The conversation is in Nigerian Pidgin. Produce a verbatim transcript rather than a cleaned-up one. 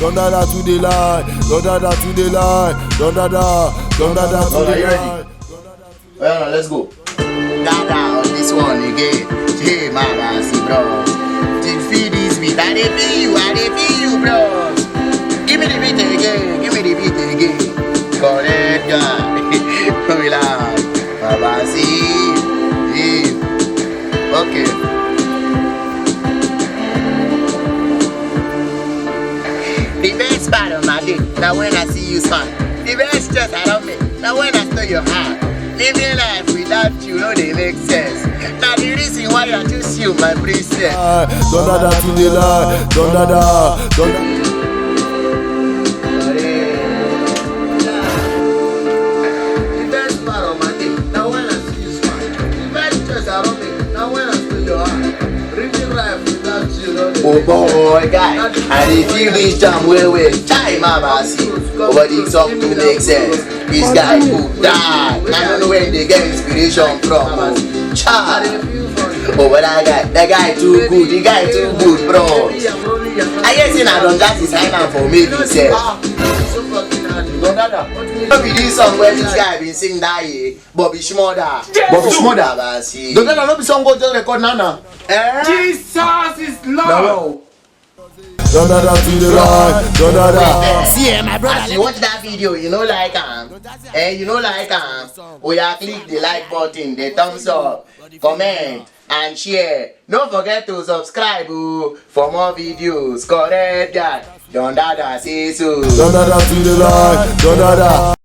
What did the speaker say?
Don Dada to the lie, Don Dada to the lie, Don Dada, Don Dada to the lie. Well, now let's go. Dada on this one again. Hey, Mama, see, bro. Did feel this beat? I dey feel you, I dey feel you, bro. Give me the beat again, give me the beat again. Correct guy. Come here, Mama, see. Yeah. Okay. The best part of my day, now when I see you smile. The best stress I don't make, now when I know your heart. Living life without you no dey make sense. Na the reason why I choose you, my princess. Don Dada to the lie, Don Dada, Don Dada. The best part of my day, now when I see you smile. The best stress I don't make, now when I feel your heart. Living life without you no dey. Oh boy, guy, I dey feel this jam well well. Chai, Mama, see, nobody talk to make sense. This guy go die. I don't know where they get inspiration from. Oh. Chai. Oh, but that guy, that guy too good. The guy too good, bro. I hear say na Don Jazzy sign am for maybe sef. No be this song where this guy been sing that year. Bobby Shmurda. Bobby Shmurda, Basi. Don Dada no be song go just record now now. Eh? Jesus is Lord. Don Dada to the right, Don Dada. See, eh, my brother. As you watch that video, you know like am. Eh, you know like am. Oya, click the like button, the thumbs up, comment, and share. No forget to subscribe o, for more videos. Correct guy. Don Dada say so. Don Dada to the right, Don Dada.